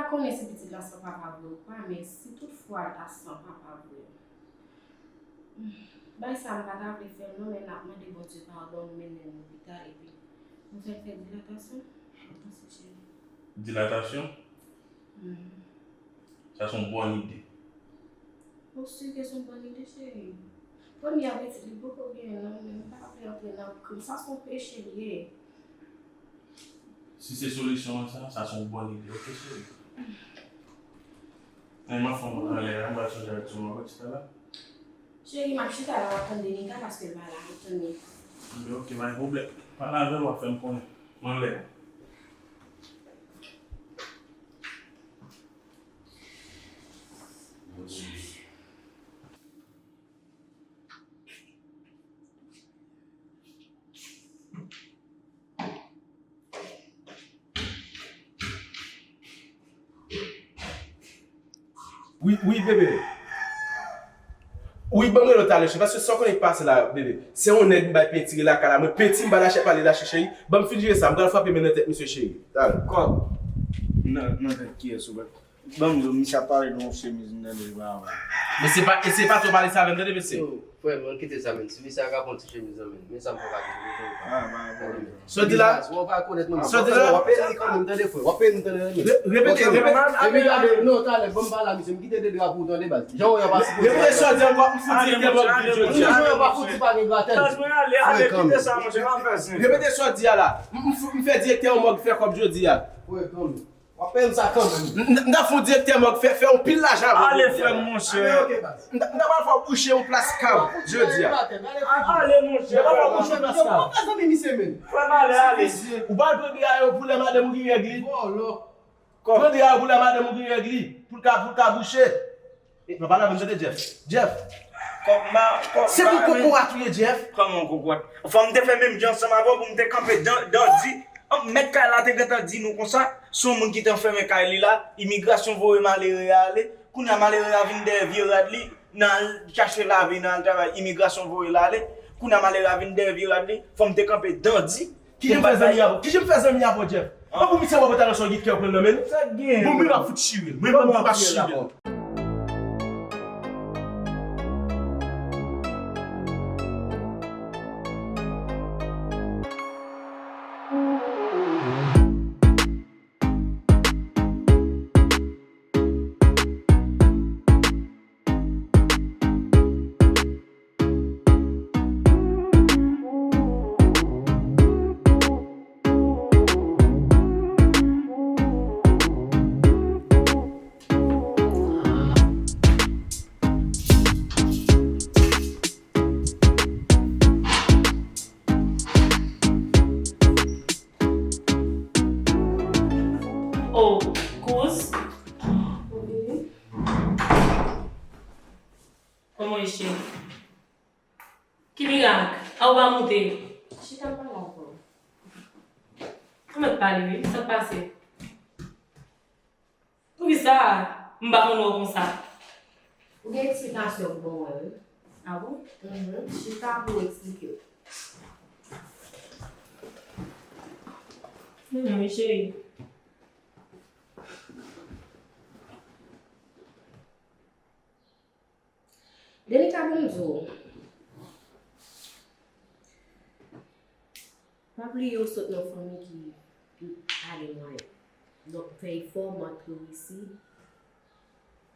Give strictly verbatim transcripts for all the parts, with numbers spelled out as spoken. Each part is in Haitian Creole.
Pa konnen si pitit la san papa vre ou pa, men si tout fwa l ta san papa vre, bagay sa a m pa ta vle fè l non, men n ap mande Bondye padon, nou mennen l lopital epi nou fè l fè dilatasyon. Ou panse, cheri? Dilatasyon? Mhm. Sa se yon bòn ide. Ou si ke se yon bòn ide, cheri? Premye a pitit li poko genyen non, men m pa vle antre nan krim. Sa se yon peche li ye. Si se solisyon an sa, sa se yon bòn ide. Oke, cheri. Men m ap fè yon anlè a, m pral chanje ak ti mwen, ti talè. Cheri, m ap chita la, m ap tann Denika paske l pa la, m ap tann li. Enben, oke, pa gen pwoblèm. Pale avè l, w ap fè m konnen. M anlè a. Wi, wi, bebe. Wi, ban m rele w talè, cheri, paske sa w konnen k pase la, bebe. Se yon nèg m bay pentire lakay la, mwen penti m ba l achèt pale l achte, cheri. Ban m fin jere sa, m pral frape men nan tèt misye, cheri. Talè. Kòb. Nan, nan tèt kiyès ou wè? Ban m di w, misye ap pale de yon chemiz m tande l pa wè. Men se pa, e se pa tou pale sa avè m, tande, mesye. Yo, frè m, ann kite sa, men. Si misye a ka pran ti chemiz nan men, men sa m fè w ka kite l, frè m. Ah, ba, ba. Sa w di la? Ou pa konèt mwen. Sa w di la? W ap peye li kanmenm, tande, frè. W ap peye li, tande, tande. Re-, repete, repete. Epi gade, non, talè, ban m pale a misye, m kite de dra pou ou, tande, baz. Jan w wè yo pa sipoze. Repete sa w di ankò, m fout direktè mòg jodi a. Jan w wè yo pa fouti pa gen gratèl. Baz, mwen ale, ale, kite sa, monchè, pa fè sen. Repete sa w di a la. M, m fou, m fè direktè yon mòg fè kòb jodi a. Frè, kanmenm. W ap peye m sa kanmenm. M, m, m ta fè yon direktè mòg fè, fè yon pil lajan avè w jodi a. Ale, frè m, monchè. Ale, oke, baz. M ta, m ta pral fè w bouche yon plas kab jodi a. Ale, monchè. M ta pral fè w bouche yon plas kab. Yo, pa fè zanmi misye menm. Frè m, ale, ale. Ou pral pran dra yo pou lè madanm ou gen règ li. Vòlò. Pran dra yo pou lè madanm ou gen règ li. Pou l ka, pou l ka bouche. E, pa pale avè m, tande, Jeff. Jeff. Kòman, kòman, se pou kokorat ou ye, Jeff. Kòman kokorat? Fò m te fè menm jan ansanm avè w pou m te kanpe dan, dan di. An, mèt kay la te gentan di nou konsa, se yon moun ki te anfèmen kay li la, imigrasyon voye malere a ale. Kounye a malere a vin dèyè vye rad li, nan al chache lavi, nan al travay, imigrasyon voye l ale. Kounye a malere a vin dèyè vye rad li, fò m te kanpe dan di. Kijan m fè zanmi avè w? Kijan m fè zanmi avè w, Jeff? An pou misye wè w ta nan son git kè w pran nan men l. Sa k gen? Bon, mwen m ap fout chire l. Mwen menm m ap chire l. Oh, kouz. Wi. Kòman w ye, cheri? Ki mirak? A ou pa moute? Chita m pale avè w. Ou mèt pale, wi. Sa k pase? Poukisa m pa konn wè w konsa? Ou gen eksplikasyon pou ban mwen, wi. A bon? Mhm. Chita pou w eksplike w. Vini, wi, cheri. Denika, ban m di w. Pa bliye w sot nan fanmi ki, ki pa gen mwayen. Donk, fè efò, mantri w isi,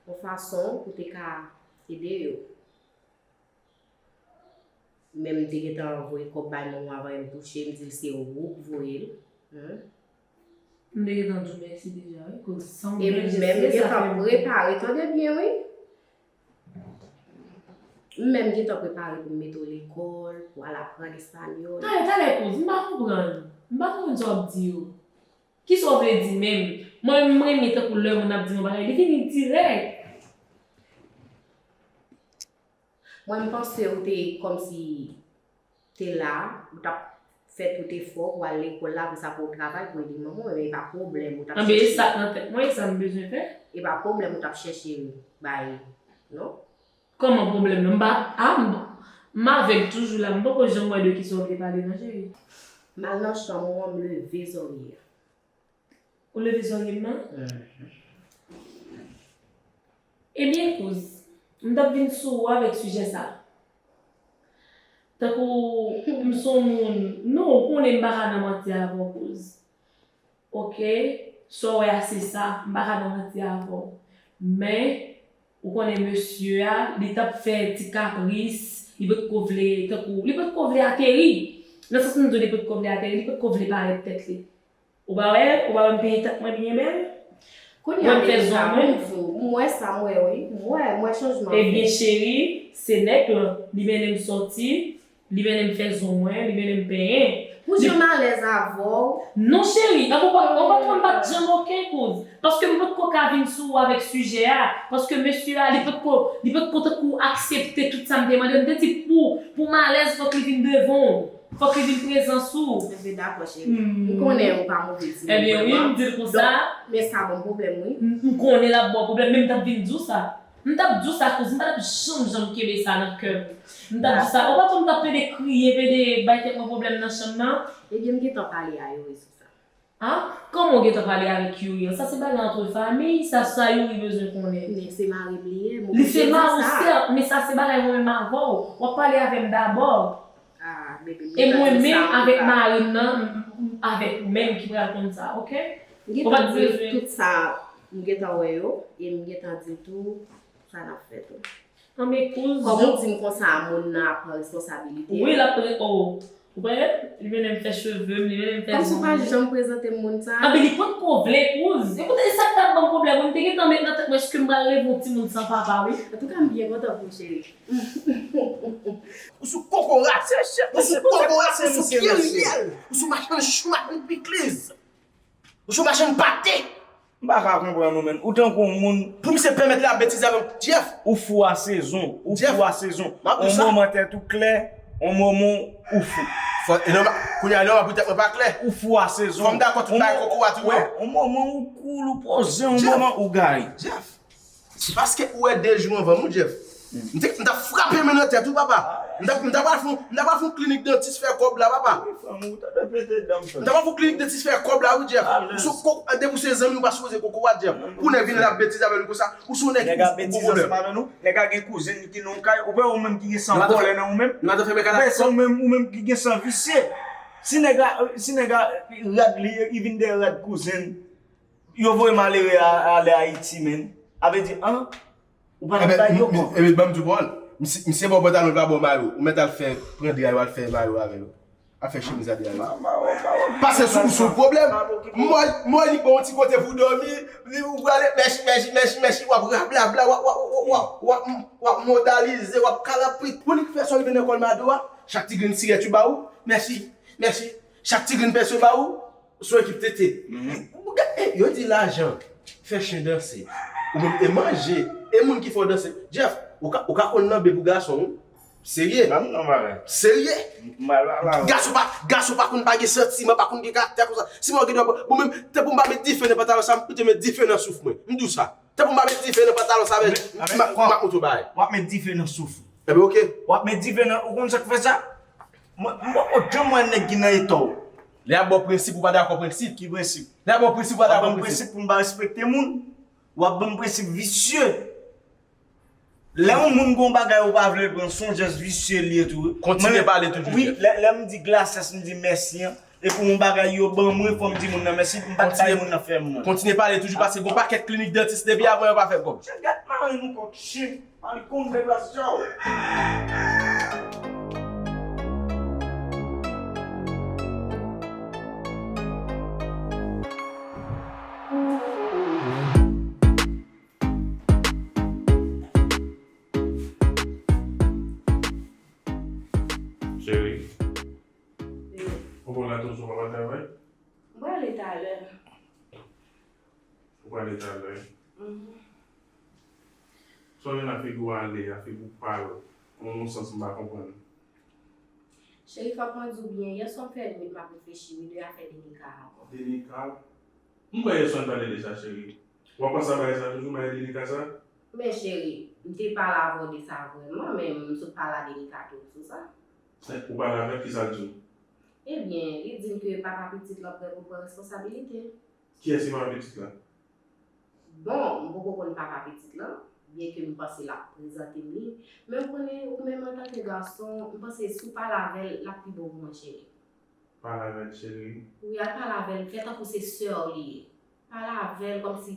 yon fason pou te ka ede yo. Men m te gentan voye kòb bay moun avan m touche, m di l se ou k voye l. Hmm. M te gentan di w mèsi deja, wi, koz san w... E m menm gentan prepare, tande byen, wi. M menm gentan prepare pou m mete w lekòl, pou w al aprann espanyòl. Talè, talè, kouz, m pa konprann. M pa konprann sa w ap di yo. Kisa w vle di menm? Mwen, m renmen tankou lè moun ap di yon bagay, li vini dirèk. Mwen, m panse ou te kòmsi te la, ou t ap fè tout efò pou al lekòl la, apre sa pou w travay, pou ede manman w, e pa pwoblèm ou t ap chèche. Anben, e sa k nan tèt mwen, e sa m bezwen fè. E pa pwoblèm ou t ap chèche bay, non? Kòman pwoblèm nan? M pa, a, m, m avèg toujou la, m poko janm wè de kisa w vle pale non, cheri. M al nan chanm ou an, m leve zòrye a. Ou leve zòrye m nan? Mhm. Ebyen, kouz, m t ap vin sou ou avèk sijè sa. Tankou m se yon moun, non, ou konnen m pa ka nan manti avè w, kouz. Oke, sa w wè a se sa, m pa ka nan manti avè w. Men, ou konnen mesye a, li t ap fè ti kapris, li potko vle, tankou, li potko vle ateri. Nan sans m di w li potko vle ateri, li potko vle parèt tèt li. Ou pa wè, ou pa wè m penyen tèt mwen byen bèl? Kounye a, mwen m fè zon mwen. M wè sa, m wè, wi. M wè, m wè chanjman. Ebyen, cheri, se nèg lan, li mennen m sòti, li mennen m fè zon mwen, li mennen m penyen. Pou jan m alèz avè w. Non, cheri, an ou pa, ou pa konn m pa t janm oke, kouz. Paske m potko ka vin sou ou avèk sijè a. Paske mesye a, li potko, li potko tankou aksepte tout sa m te mande. M te di pou, pou m alèz, fòk li vin devan w. Fòk li vin prezan sou ou. Ebyen, dakò, cheri. M konnen ou pa move timoun vrèman. Ebyen, wi, m di l konsa. Donk, men sa ban m pwoblèm, wi. M, m konnen l ap ba w pwoblèm, men m t ap vin di w sa. M t ap di w sa, kouz, m pa t ap janm, janm kenbe sa nan kè m. M t ap di w sa. Ou pa konn m t ap pede kriye, pede bay tèt mwen pwoblèm nan chanm nan? Ebyen, m gentan pale a Youri sou sa. A? Kòman w gentan pale avèk Youri an? Sa se bagay antre fanmi, sa, sa Youri bezwen konnen. Men se mari m li ye, m oblije di sa. Li se mari w, sèt, men sa se bagay mwen menm avè w. W ap pale avè m dabò. Ah, baby, m gentan di sa, an tou ka. E mwen menm avèk mari m nan, m, m, avèk ou menm ki pral konn sa, oke? Ou pa t bezwen. M gentan di l tout sa, m gentan wè yo, e m gentan di l tou sa n ap fè tou. Anben, kouz. Kòm ou di m konsa, moun nan ap pran responsabilite. Wi, l ap pre-, oh. Ou pa wè? Li mennen m fè cheve m, li mennen m fè zong mwen. Kòmsi w pa janm prezante m moun sa a? Anben, li potko vle, kouz. E poutèt sa k t ap ban m pwoblèm, wi, m te gentan met nan tèt mwen, èske m pral leve yon timoun san papa, wi. Antouka, m byen kontan pou w, cheri. Ou sou kokorat. Ou sou kokorat, ou sou kirièl. Ou sou machann chou, machann pikliz. Ou sou machann pate. M pa ka konprann ou, menn. Ou tankou yon moun. Pou misye pèmèt li ap betize avè m, Jeff. Ou fou a sezon. Ou fou a sezon. On moman tèt ou klè, on moman ou fou. Fò, e nòmal, kounye a, e nòmal pou tèt mwen pa klè. Ou fou a sezon. Fò m dakò tout bagay kokorat ou yo. On moman ou cool, ou poze, on moman ou gay. Jeff. Se paske ou wè de jou anvan m, wi, Jeff. M te, m t ap frape men nan tèt ou, papa. M t ap, m t ap pral fè, m t ap pral fè yon klinik dantis fè kòb la, papa. Wi, fanm, ou ta dwe pete dan m, frè. M t ap pral fè yon klinik dantis fè kòb la, wi, Jeff. Ou sou ko-, depi w se zanmi, ou pa sipoze kokorat, Jeff. Pou nèg vin la ap betize avè nou konsa, ou se yon nèg ki gen gwo pwoblèm. Nèg ap betize ansanm avè nou. Nèg la gen kouzen ki nan yon kay. Ou pa wè ou menm ki gen san vòlè nan ou menm? Ou pa wè ou menm ki gen san visye? Si nèg la, si nèg la rad li, li vin de rad kouzen. Yo voye malere a ale Ayiti, menn. A vle di, an, ou pa nan kay yo, kò. Ebyen, ban m di w pawòl. Misye, misye ba w pantalon, l pa ba w mayo. Ou mèt al fè, pran dra yo, al fè mayo avè yo. Al fè chemiz a dra yo. Pase sou, sou pwoblèm. Mwen, mwen, li ba w yon ti kote pou w dòmi, li, ou prale, mèchi, mèchi, mèchi, mèchi, w ap rablabla, w ap, w ap, w ap, w ap, w ap, w ap modalize, w ap kalapit. Pou li fè sa, li vin nan kòl mado a, chak ti grenn sirèt yo ba ou, mèchi, mèchi. Chak ti grenn pèso yo ba ou, sou ekip tete. Ou gade, yo di lajan fè chen danse. Ou menm, e manje, e moun ki fè w danse. Jeff, ou ka, ou ka konn lanbe pou gason, wi. Serye. Serye. Gason pa, gason pa konn pa gen santiman, pa konn gen karaktè konsa. Si mwen gen dwa, bon, menm, te pou m pa met dife nan pantalon sa, m plito met dife nan souf mwen. M di w sa. Te pou m pa met dife nan pantalon sa, men, m ap montre w bagay. W ap met dife nan souf ou. Ebyen, oke. W ap met dife nan, ou konn sa k fè sa? Mwen, m poko janm wè nèg ki nan eta w. Lè y ap ba w prensip, ou pa dakò prensip. Ki prensip? Lè y ap ba w prensip, ou pa dakò prensip. W ap ban m prensip pou m pa respekte moun. W ap ban m prensip visye. Lè yon moun gon bagay ou pa vle l pran, se yon jès visye li ye tou, wi. Kontinye pale toujou, Jeff. Wi, lè, lè m di glasès, m di mèsi an. Epi yon bagay yo ban mwen, fò m di moun nan mèsi, m pa t bay moun nan fè m mwen. Kontinye pale toujou, paske gon pakèt klinik dantis depi avan yo pa fè kòb. Jan gad mari nou kòk chen. Mari konn de glas, tchaw. Cheri. Wi. Ou konn la toujou pa travay? M prale talè. Ou prale talè? Mhm. Sa w gen la figi w ale a, figi w pal, nan yon sans m pa konprann. Cheri, fòk mwen di w byen, yè swa m fè nwit m ap reflechi, wi, de afè Denika a ankò. Denika? M kwè yè swa n pale de sa, cheri. W ap panse a bagay sa toujou, bagay Denika sa? Men cheri, m te pale avè w de sa vrèman, men m sot pale a Denika tou sou sa. Ou pale avè l, kisa l di w? Ebyen, li di m ke papa pitit lan prè pou l pran responsabilite. Kiyès ki papa pitit la? Bon, m poko konn papa pitit lan. Byenke m panse l ap prezante m li, men ou konnen, ou menm antanke gason, m panse si w pale avè l, l ap pi bon pou mwen, cheri. Pale avè l, cheri. Wi, al pale avè l, fè tankou se sè w li ye. Pale avè l kòmsi,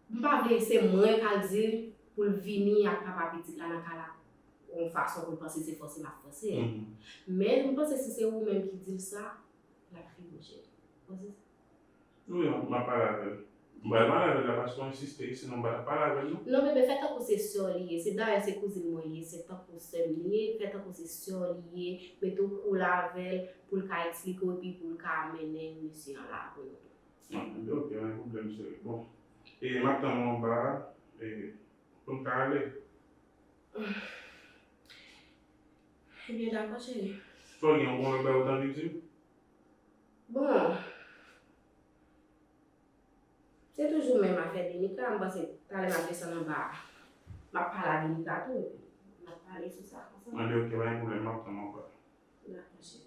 m pa vle se mwen k al di l pou l vini ak papa pitit la nan kay la, yon fason pou l panse se fòse m ap fòse l. Men m panse si se ou menm ki di l sa, l ap pi bon, cheri. Ou panse sa? Wi, m ap pale avè l. M pral pale avè l la paske w ensiste, sinon m pa t ap pale avè l non. Non, bebe, fè tankou se sè w li ye. Se dayè se kouzin mwen li ye, se tankou sè m li ye. Fè tankou se sè w li ye. Mete w cool avè l pou l ka eksplike w epi pou l ka mennen mesye an la pou nou tou. Non, ebyen, ok, pa gen pwoblèm, cheri. Bon, e m ap tann ou anba a, e pou n ka ale. Ebyen, dakò, cheri. Sa w gen yon lòt bagay ou t anvi di m? Bon, se toujou menm afè Denica, m panse talè m ap desann anba a, m ap pale a Denica tou, epi n ap pale sou sa ansanm. Anben, ok, pa gen pwoblèm, m ap tann ou anba. Dakò, cheri.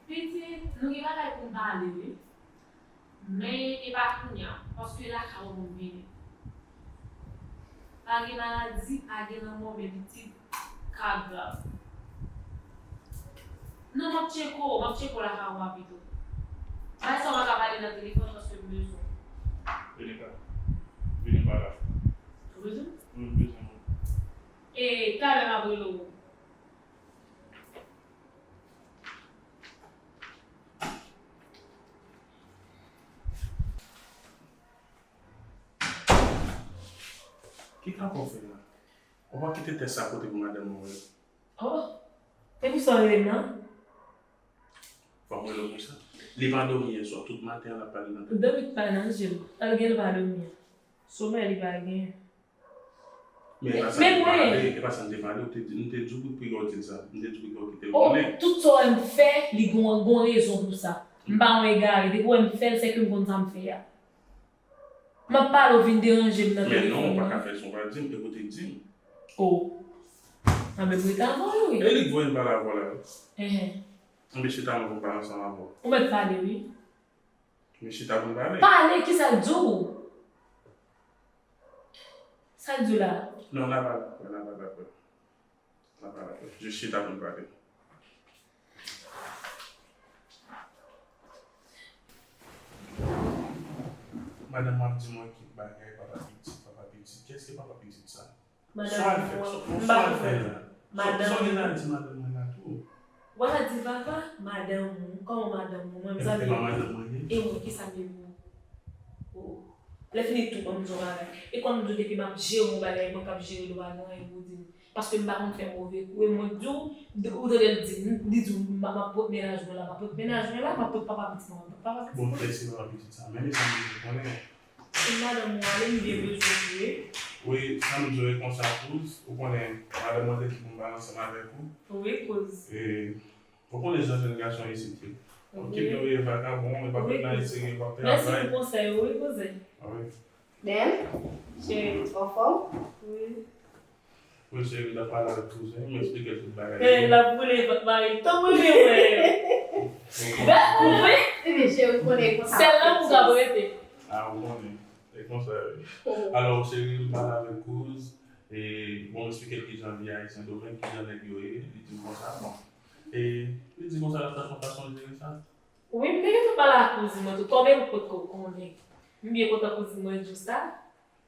Pitit, nou gen bagay pou n pale, wi. Men e pa kounye a, paske lakay ou pou m vini. Pa gen maladi, pa gen lanmò, men pitit, ka grav. Non, m ap tcheke w, m ap tcheke w lakay ou a pito. Bagay sa w pa ka pale nan telefòn paske m bezwen w. Vini ka. Vini pa la. Ou bezwen m? Wi, m bezwen w. E talè m ap rele w. Ki kanpa w fè la? Ou pa kite tès sa pote pou madanm mwen wè. Oh! E pou sa w rele m nan? Fò m rele w konsa. Li pa dòmi yè swa, tout maten an l ap pale nan tèt. Dòmi pa nan je m. Al gen l pa dòmi an. Somèy li pa gen. Men e pa sa n te pale, e pa sa n te pale, ou te di, m te di w pou, pou w di l sa. M te di w pou w kite l konnen. Oh, tout sa w wè m fè, li gon, gon rezon pou sa. M pa yon egare, depi w wè m fè l, se ke m konn sa m fè a. M ap pale, w vin deranje m nan telefòn nan. Men non, ou pa ka fè sa, w pa di m, e pou w te di m. Oh. Anben, m rete avè w, wi. E li k voye m pale avè w la, wi. Enhen. Anben, chita, nou pou m pale ansanm avè w. Ou mèt pale, wi. Men chita pou n pale. Pale, kisa l di w? Sa l di w la? Non, n a pale apre, n a pale apre. N a pale apre. Jis chita pou n pale. Madanm mwen ap di mwen ki bagay papa pitit, papa pitit. Kiyès ki papa pitit sa? Sa w al fè? Sa w al fè la? Sa w gen la di madanm mwen la tou? W al di papa, madanm ou, kòman madanm ou? Mwen, m zanmi ou. E mwen, kisa m ye pou ou? Lè fini tou, ban m di w bagay. E kòm m di w depi m ap jere yon bagay, mwen k ap jere l, ou pa gen anyen pou w di m. Paske m pa konn fè move kou. E mwen di w, ou tande l di m, li di w, m ap pot mennaj mwen la, m ap pot mennaj mwen la, m ap pot papa pitit mwen, m ap pot papa pitit mwen. Bon, kiyès ki papa pitit sa? Men mezanmi, ou konnen. Madanm ou ale, m byen bezwen ou wi. Wi, sa m di w e konsa, Kouz, ou konnen, madanm mwen te di pou m pale ansanm avèk ou. Wi, Kouz. E, ou konnen jan jèn gason isit ye. Wi. Okip yo ye vakabon, yo pa fè nan etire, yo pa travay. Mèsi pou konsèy ou wi, kouzen. Wi. Ben, cheri, anfòm? Wi. Wi, cheri, l ap pale avèk kouzen, m eksplike l tout bagay. Men, l ap boule vant mari l, tankou li wè. Gad, ou vle? Ebyen, cheri, ou konnen konsa. Sèl la pou w ka rete. A, ou konnen. E konsa, wi. Alò, cheri, m pale avèk kouz, e, bon, m eksplike l kijan vi a Sendomeng, kijan nèg yo ye, li di m konsa, bon. E, li di konsa, l ap chache yon fason jere sa. Wi, m te gentan pale ak kouzin mwen tou, kòm e m potko konnen. M byen kontan kouzin mwen di w sa.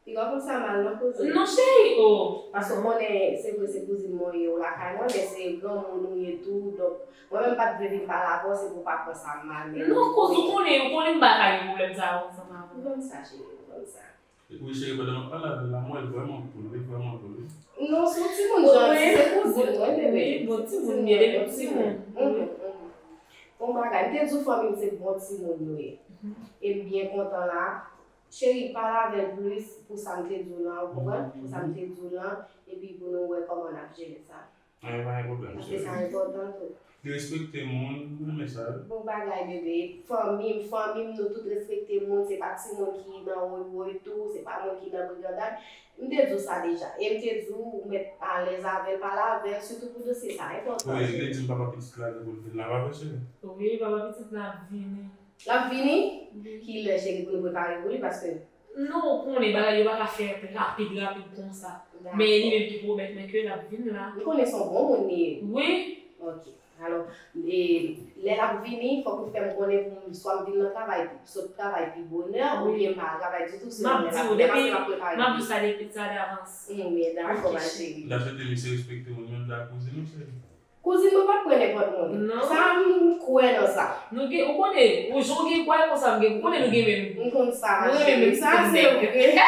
Piga konsa mal non kouzin. Non, cheri, o. Paske w konnen, se vre se kouzin mwen ou ye, ou lakay mwen, men se granmoun ou ye tou, donk, mwen menm m pa t vle vin pale avè w, se pou w pa pran sa mal, men. Non, kouz, ou konnen, ou konnen m pa ka gen pwoblèm sa yo ansanm avè w. Ou konn sa, cheri, ou konn sa. Wi, cheri, pandan m ap pale avè l la, m wè l vrèman cool, li vrèman cool, wi. Non, se yon timoun janti, se kouzin mwen, bebe. Wi, bon timoun, byen, depi timoun. Mhm, mhm. Bon bagay, m te di w fanmi m se bon timoun yo ye. E m byen kontan la. Cheri, pale avè l plis pou sa m te di w lan, ou konprann? Pou sa m te di w lan, epi pou nou wè kòman n ap jere sa. Anyen pa gen pwoblèm, cheri. Paske sa enpòtan tou. Li respekte moun, m renmen sa wi. Bon bagay, bebe. Fanmi m, fanmi m, nou tout respekte moun. Se pa timoun ki nan woy woy tou. Se pa moun ki nan brigandaj. M te di w sa deja. E m te di w, ou mèt alèz avè l, pale avè l, sitou pou dosye sa. Enpòtan, cheri. Wi, li di m papa pitit la gen pou l vin la, pa vre, cheri? Wi, papa pitit la ap vini. L ap vini? Wi. Kilè, cheri, pou nou prepare pou li? Paske Nou konnen bagay yo pa ka fèt rapid, rapid konsa. Men li menm ki pwomèt mwen ke l ap vin la. M konnen se yon bon moun li ye. Wi. Ok. Alò, e, lè l ap vini, fòk ou fè m konnen pou m swa m vin nan travay, sot travay pi bonè, oubyen m pa al travay ditou, selon lè l ap vini, paske l ap prepare. M ap di w sa depi sa davans. Wi, dakò, ma chérie. M ta swete misye respekte moun, menm jan ak kouzin ou, cheri. Kouzin mwen pa t pran nenpòt moun. Non. Sa, m kwè nan sa. Nou gen, ou konnen, ou jan w gen kwè konsa, m gen, ou konnen nou gen menm. M konn sa, ma chérie. Sa se vre.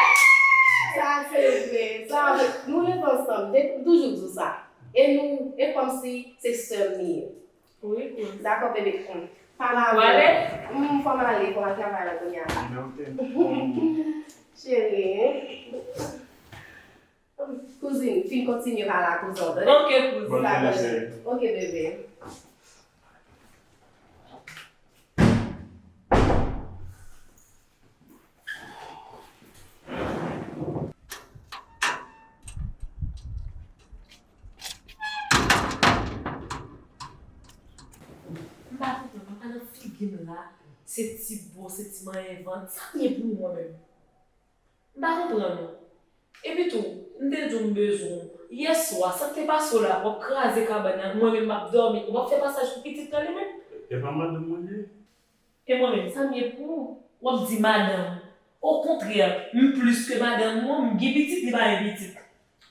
Sa se vre. Sa, nou leve ansanm. De, m toujou di w sa. E nou, e kòmsi se sè m li ye. Wi, wi. Dakò, bebe. Pale avè m. Ou ale? M, fò m ale, fò m al travay la kounye a. Ok. Cheri. Kouzin, fin kontinye pale ak kouzin w, tande? Ok, kouzin. Bòn jounen, cheri. Ok, bebe. M pa konprann, papa nan figi m la, se ti bo, se ti manyen vant. Sa m ye pou ou mwen menm? M pa konprann ou. Epi tou, m te di w m bezwen w. Yè swa, sa k te pase w la, w ap kraze kabann nan, mwen menm m ap dòmi, ou p ap fè pasaj pou pitit lan li menm? E pa madanm mwen li ye? E mwen menm, sa m ye pou ou? W ap di madanm. Okontrè, m plis ke madanm ou an, m gen pitit, li pa gen pitit.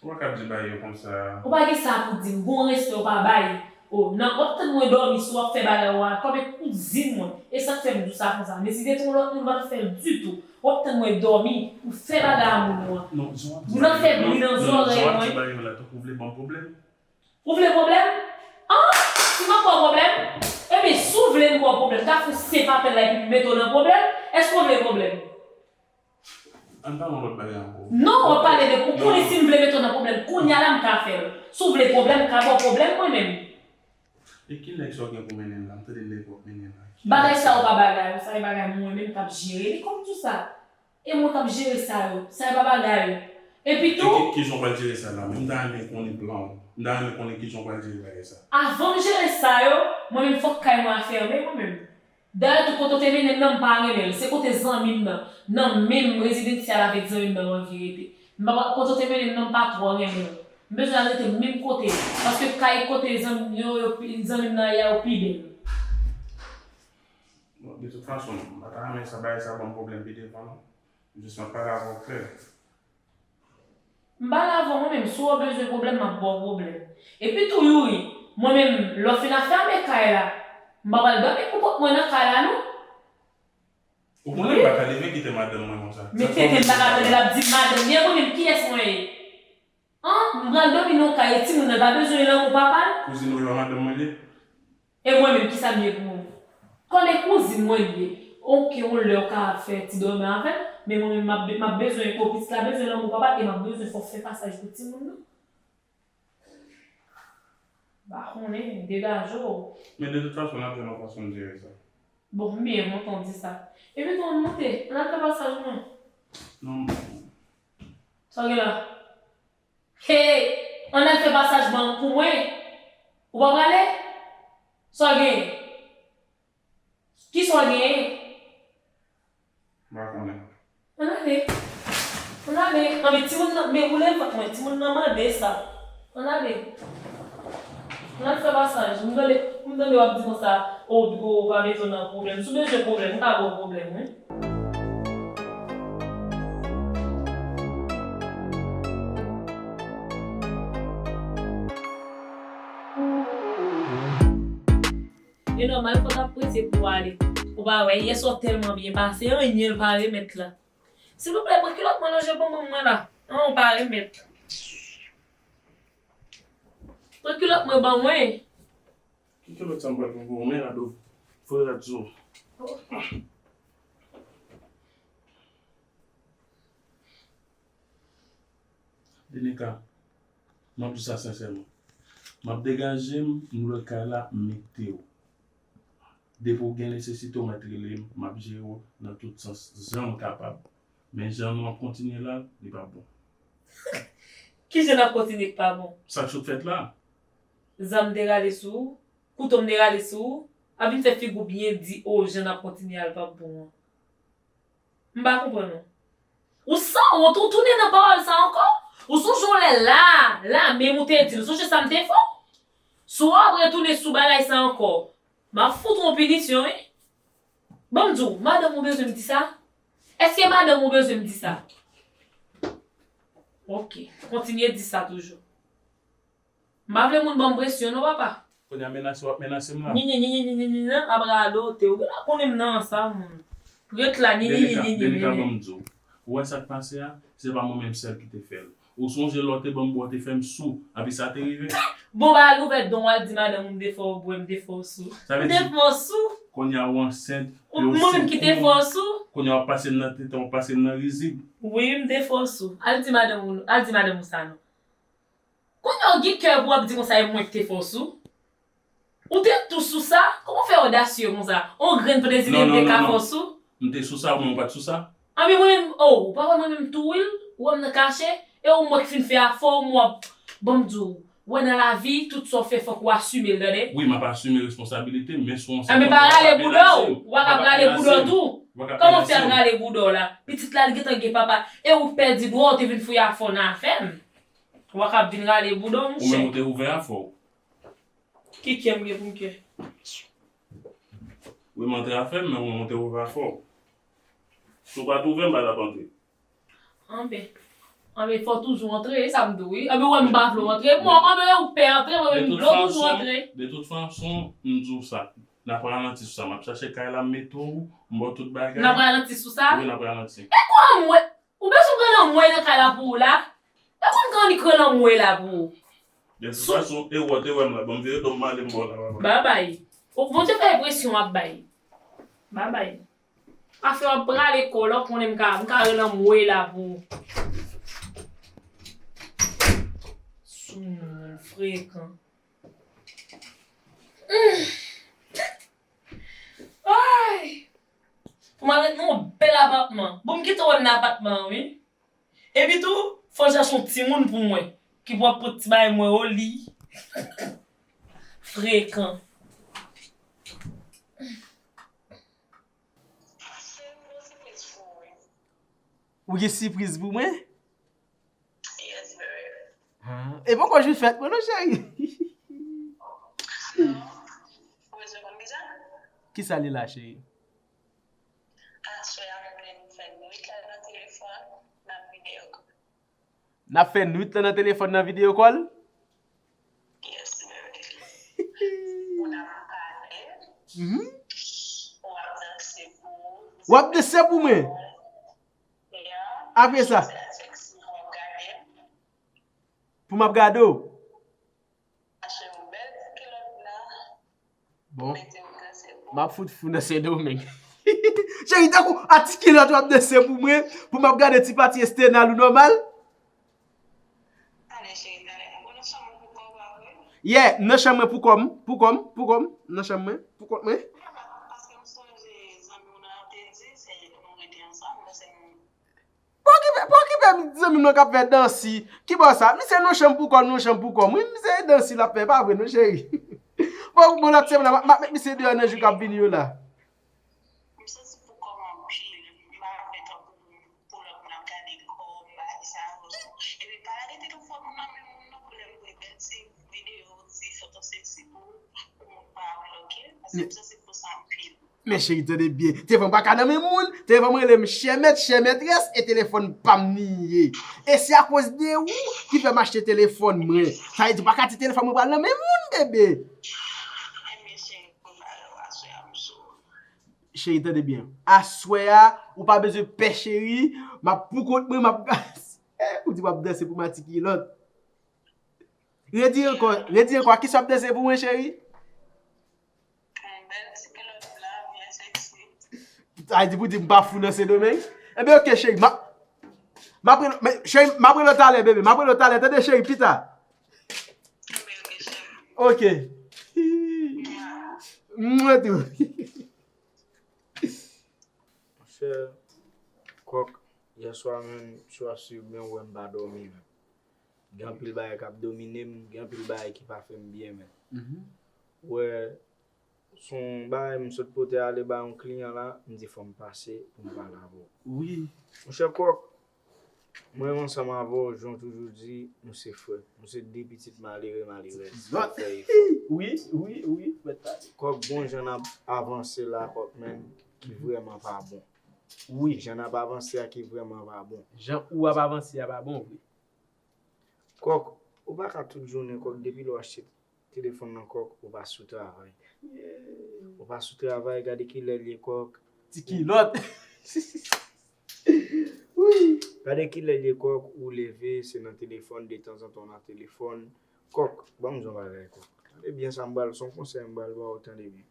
Ou pa kab di bagay yo konsa. Ou pa gen sa pou di m, gon respè ou pa bay. O, nan, w ap tann mwen dòmi si w ap fè bagay ou a, kòm e kouzin mwen. E sa k fè m di w sa konsa. Men si se te yon lòt moun, m pa t ap fè l ditou. W ap tann mwen dòmi, ou fè bagay a moun ou an. Non, jan w ap di bagay yo la, non, jan w ap di bagay yo la, tankou w vle ban m pwoblèm. Ou vle pwoblèm? An! Si m ap ba w pwoblèm? Ebyen, si w vle m ba w pwoblèm, ka fè w senp apèl la epi m mete w nan pwoblèm? Èske w vle pwoblèm? Ann pale yon lòt bagay ankò. Non, w ap pale de, ou konnen si m vle mete w nan pwoblèm, kounye a la m ka fè l. Si w vle pwoblèm, m ka ba w pwoblèm mwen menm. E ki nèg sa w gen pou mennen la? M tande nèg w ap mennen la. Bagay sa yo pa bagay ou, sa e bagay mwen menm k ap jere li kòm tou sa. E mwen k ap jere sa yo, sa e pa bagay ou. Epi tou. E ki, kijan w pral jere sa la menm? M ta renmen konnen plan w. M ta renmen konnen kijan w pral jere bagay sa. Avan m jere sa yo, mwen menm fòk kay mwen a fèmen mwen menm. Dayè tou kote w te mennen m nan m pa renmen l. Se kote zanmi m nan, nan menm rezidansyal avèk zanmi m nan m anvi rete. M pa, kote w te mennen m nan m pa twò renmen l. M bezwen al rete menm kote. Paske kay kote zanmi yo, yo pi, zanmi m nan ye a yo pi bèl. Bon, de tout fason, m pa ta renmen sa bagay sa ban m pwoblèm pi devan non. Jis m ap pale avè w klè. M pale avè w mwen menm, si w bezwen pwoblèm, m ap ba w pwoblèm. Epi tou, Youri, mwen menm, lè w fin ap fèmen kay la, m pa pral dòmi pou kont mwen nan kay la, non. Ou konnen m pa ka leve kite madanm mwen konsa. Men tenten m pa ka tande l ap di madanm li, e mwen menm, kiyès mwen ye? An, m pral dòmi nan yon kay, e timoun nan pa bezwen lanmou papa l? Kouzin ou yo a madanm mwen li? E mwen menm, kisa m ye pou ou? Kòm e kouzin mwen li ye. Oke, yon lè w ka fè ti dòmi avè l, men mwen menm, m ap, m ap bezwen, o, pitit la bezwen lanmou papa l, e m ap bezwen fè w fè pasaj pou timoun nan. M pa konnen, degaje w. Men de tout fason, n ap jwenn yon fason n jere sa. Bon, m byen kontan w di sa. Epi tou, ann monte, ann al fè pasaj mwen. Non. Sa w gen la? Hey! Ann al fè pasaj ban m pou mwen. Ou pa prale? Sa w genyen? Kisa w genyen? M pa konnen. Ann ale. Ann ale. Anben timoun nan, men woule vant mwen, timoun nan mande sa. Ann ale. Ann al fè pasaj. M tande, m tande w ap di konsa, o, o, pa mete w nan pwoblèm. Si w bezwen pwoblèm, m ka ba w pwoblèm, wi. E nòmal, fò w t ap prese pou w ale. Ou pa wè, yè swa w tèlman byen pase, anyen l pa remèt la. Silvouplè, pran kilòt mwen lonje pou mwen la. An, ou pa remèt. Pran kilòt mwen ban mwen. Ki kilòt sa m pral pran pou ou? Men la do. Frè a di w. Denika, m ap di sa sensèman. M ap degaje m, m lwe kay la, m mete w. Depi w gen nesesite, w mèt rele m, m ap jere w nan tout sans, jan m kapab. Men jan nou ap kontinye la, li pa bon. Kijan n ap kontinye k pa bon? Sa k sot fèt la. Zam m te rale sou ou, kouto m te rale sou ou, ap vin fè figi w byen di, o, jan n ap kontinye a l p ap bon an. M pa konprann ou. Ou sanwont, ou tounen nan pawòl sa ankò? Ou sonje yon lè la, la menm ou te di l, ou sonje sa m te fè w? Si w ap retounen sou bagay sa ankò, m ap fout ou yon pinisyon, wi. Ban m di w, madanm ou bezwen m di sa? Èske madanm ou bezwen m di sa? Ok, kontinye di sa toujou. M pa vle moun ban m presyon non papa. Kounye a menase w ap menase m la. Nyenyenyenyenyenyenyen ap radote w. Ou genlè konnen m nan sa moun. Ret la nyenyenyenyenyenyen. Denika, Denika, ban m di w. Ou wè sa k pase a? Se pa mwen menm sèl ki te fè l. Ou sonje lè w te ban m bwa w te fè m sou, epi sa te rive? Bon bagay ou fè don w al di madanm ou m te fè w bwè, m te fè w sou. M te fè w sou. Kounye a ou ansent, ou sou kou. Mwen menm ki te fè w sou. Kounye a w ap pase m nan tete, w ap pase m nan rizib. Wi, m te fè w sou. Al di madanm ou, al di madanm ou sa non. Kounye a w gen kè pou w ap di konsa e mwen ki te fè w sou? Ou te tou sou sa? Kòman w fè odasye konsa? On grenn prezime m te ka fè w sou? M te sou sa, ou menm ou pa t sou sa? Anben mwen menm, oh, ou pa wè mwen menm tou wi, ou wè m nan kache, e ou m wè k fin fè afè w, m w ap, ban m di w, wè nan lavi, tout sa w fè fòk ou asime l, tande? Wi, m ap asime responsabilite m, men sou yon sèl pwen, ou pa ka menaje m. Ou pa ka menaje m. Ou pa ka menaje m. Kòman w fè ap rale bouda w la? Pitit la li gentan gen papa, e ou k pèdi dwa w te vin fouye afè w nan afè m. Ou pa ka ap vin rale bouda w, monchè. Ou menm ou te ouvè afè w. Ki kè m gen pou m kè? Wi, m antre afè m, men ou menm ou te ouvè afè w. Si w pa t ouvè, m pa t ap antre. Anben. Anben, fò w toujou antre, e sa m di w wi. Anben, ou wè m pa vle w antre. Mwen, anben, ou pè antre, mwen menm m vle w toujou antre. De tout fason, m di w sa. N ap ralanti sou sa. M ap chache kay la, m mete w, m ba w tout bagay. N ap ralanti sou sa? Wi, n ap ralanti. E kòman m wè? Ou bezwen m pran lanmwey nan kay la pou ou la? E konn k annik pran lanmwey la pou ou. De tout fason, e wè w te wè m la, ban m vire do m m ale m ba w la, papa. Babay. Ou Bondye fè enpresyon w ap bay. Babay. Afè w ap prale kò w la, ou konnen m ka, m ka rele anmwey la pou ou. Soumoun, frekan. Ay! Pou m al ret nan yon bèl apatman. Bon, m kite w nan apatman an, wi. Epi tou, fò w chache yon timoun pou mwen, ki pou ap pot ti bagay mwen o li. Frekan. Ou gen sipriz pou mwen? E poko jou fèt mwen non cheri. Kisa li la cheri? N ap fè nwit lan nan telefòn nan videyo kòl? W ap danse pou mwen? Apre sa? Pou m ap gade w? Bon. M ap fout fou nan Sendomeng. Cheri, tankou a ti kilòt w ap danse pou mwen, pou m ap gade ti pati estènal ou nòmal? Yeah, m nan chanm mwen pou kò m, pou kò m, pou kò m, pou kò m, m nan chanm mwen, pou kont mwen. Pa okipe, pa okipe m, zanmi m nan k ap fè dansi. Ki bò sa? Misye nan chanm pou kò l, nan chanm pou kò m. Wi, misye dansi l ap fè, pa vre non, cheri. Bon, bon, lòt semèn la, m ap met misye deyò nan jou k ap vini yo la. M santi pou kò m anpil. M pa vle tankou pou lòt moun ap gade kò m, bagay sa yo. Epi pa lage telefòn ou nan men moun non, pou lè m voye bèl ti videyo, ti foto seksi pou ou, pou moun pa wè l, oke? Paske m santi pou sa anpil. Men cheri, tande byen. Telefòn pa ka nan men moun. Telefòn mwen rele m chè mèt, chè mètrès, e telefòn pa m li ye. E se akoz de ou ki fè m achte telefòn mwen. Sa vle di ou pa ka di telefòn mwen pral nan men moun, bebe. Cheri, tande byen. Aswè a, ou pa bezwen pè, cheri. M ap pou kont mwen, m ap, ou di w ap danse pou m a ti kilòt. Redi ankò, redi ankò, a kisa w ap danse pou mwen, cheri? Yon bèl ti kilòt blan, byen seksi. Sa vle di pou di m pa fou nan Sendomeng? Enben, oke, cheri, m ap, m ap rele, men, cheri, m ap rele w talè, bebe, m ap rele w talè, tande, cheri, pita. Enben, oke, cheri. Ok. Mwen tou. Monchè, Kòk, yèswa menm, si w ap swiv byen, ou wè m pa dòmi menm. Gen anpil bagay k ap domine m, gen anpil bagay ki pa fè m byen menm. Ou wè, s on bagay m sot pote ale ba yon kliyan la, m di fò m pase pou m pale avè w. Wi. Monchè Kòk, mwen menm ansanm avè w, jan w toujou di, nou se frè. Nou se de pitit malere, malerèz. Fò w fè efò. Wi, wi, wi, mèt pale. Kòk, gon jan n ap avanse la, Kòk, menm ki vrèman pa bon. Wi. Jan n ap avanse a ki vrèman pa bon. Jan ou ap avanse a pa bon vre. Kòk, ou pa ka tout jounen, Kòk, depi lè w achte telefòn nan, Kòk, ou pa sou travay. Ou pa sou travay, gade kilè l ye, Kòk. Ti kilòt. Wi. Gade kilè l ye, Kòk, ou leve, se nan telefòn, detanzantan w nan telefòn. Kòk, ban m di w yon bagay, Kòk. Tande byen sa m pral, s on konsèy m pral ba w, tande byen.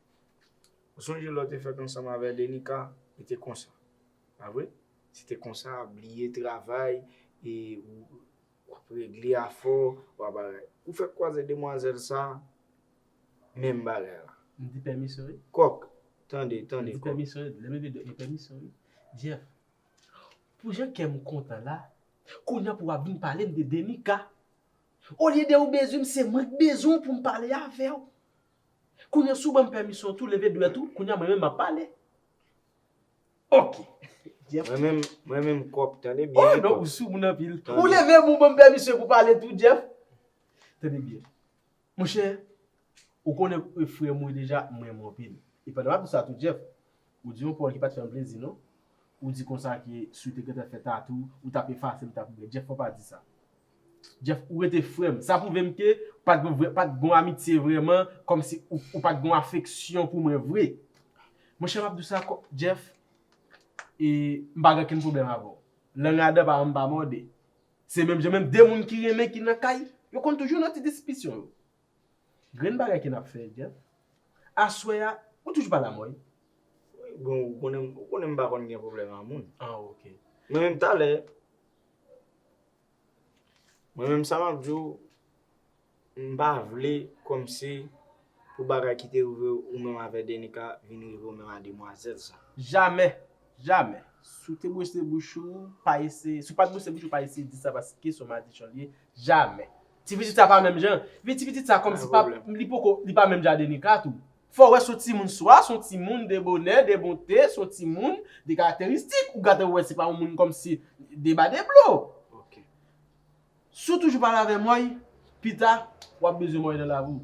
Ou sonje lè w te fèk ansanm avè Denika, li te konsa. Pa vre? Se te konsa, bliye travay, e ou, w ap regle afè w, w ap bagay. Ou fèk kwaze demwazèl sa, menm bagay la. M di pèmisyon, wi. Kòk, tande, tande, Kòk. M di pèmisyon, wi. Lè m leve dwèt, e pèmisyon, wi. Jeff, pou jan kè m kontan la, kounye a pou w ap vin pale m de Denika. Olye de ou bezwen m, se mwen k bezwen w pou m pale avè w. Kounye a, si w ban m pèmisyon tou, leve dwèt ou, kounye a mwen menm m ap pale. Ok. Jeff. Mwen menm, mwen menm Kòk, tande byen. Oh non, ou sou moun anpil. Tande. Ou leve men w ban m pèmisyon pou pale tou, Jeff. Tande byen. Monchè, ou konnen, e, frè m ou ye deja, m renmen w anpil. E pandan m ap di sa tou, Jeff, ou di yon pawòl ki pa t fè m plezi, non. Ou di konsa ke si w te gentan fè tatou, ou t ap efase m, m t ap regrèt. Jeff, fò w pa di sa. Jeff, ou rete frè m. Sa pwouve m ke pa t gon vrè, pa t gon amitye vrèman, kòmsi ou, ou pa t gon afeksyon pou mwen vre. Monchè, m ap di w sa, Jeff, e m pa gen okenn pwoblèm avè w. Lang adan pa, m pa mòde. Se menm jan menm de moun ki renmen ki nan kay, yo konn toujou nan ti diskisyon yo. Grenn bagay ke n ap fè, Jeff. Aswè a, ou toujou pa la mwen. Bon, ou konnen, ou konnen m pa konn gen pwoblèm a moun. Ah, ok. Mwen menm talè, mwen menm sa m ap di w, m pa vle kòmsi pou bagay ki te rive ou menm avè Denika vin rive ou menm a demwazèl sa. Jamè! Jamè! Si w te bwose bouch ou, pa eseye, si w pa t bwose bouch ou, pa eseye di sa paske se yon madichon li ye. Jamè! Ti pitit sa pa menm jan. Epi ti pitit sa kòmsi pa, li poko, li pa menm jan a Denika tou. Fò w wè se yon timoun swa, se yon timoun de bonè, de bonte, se yon timoun de karakteristik. Ou gade wè se pa yon moun kòmsi de ba de blo. Ok. Si w toujou pale avè mwen, pita, w ap bezwen mwen nan lavi w.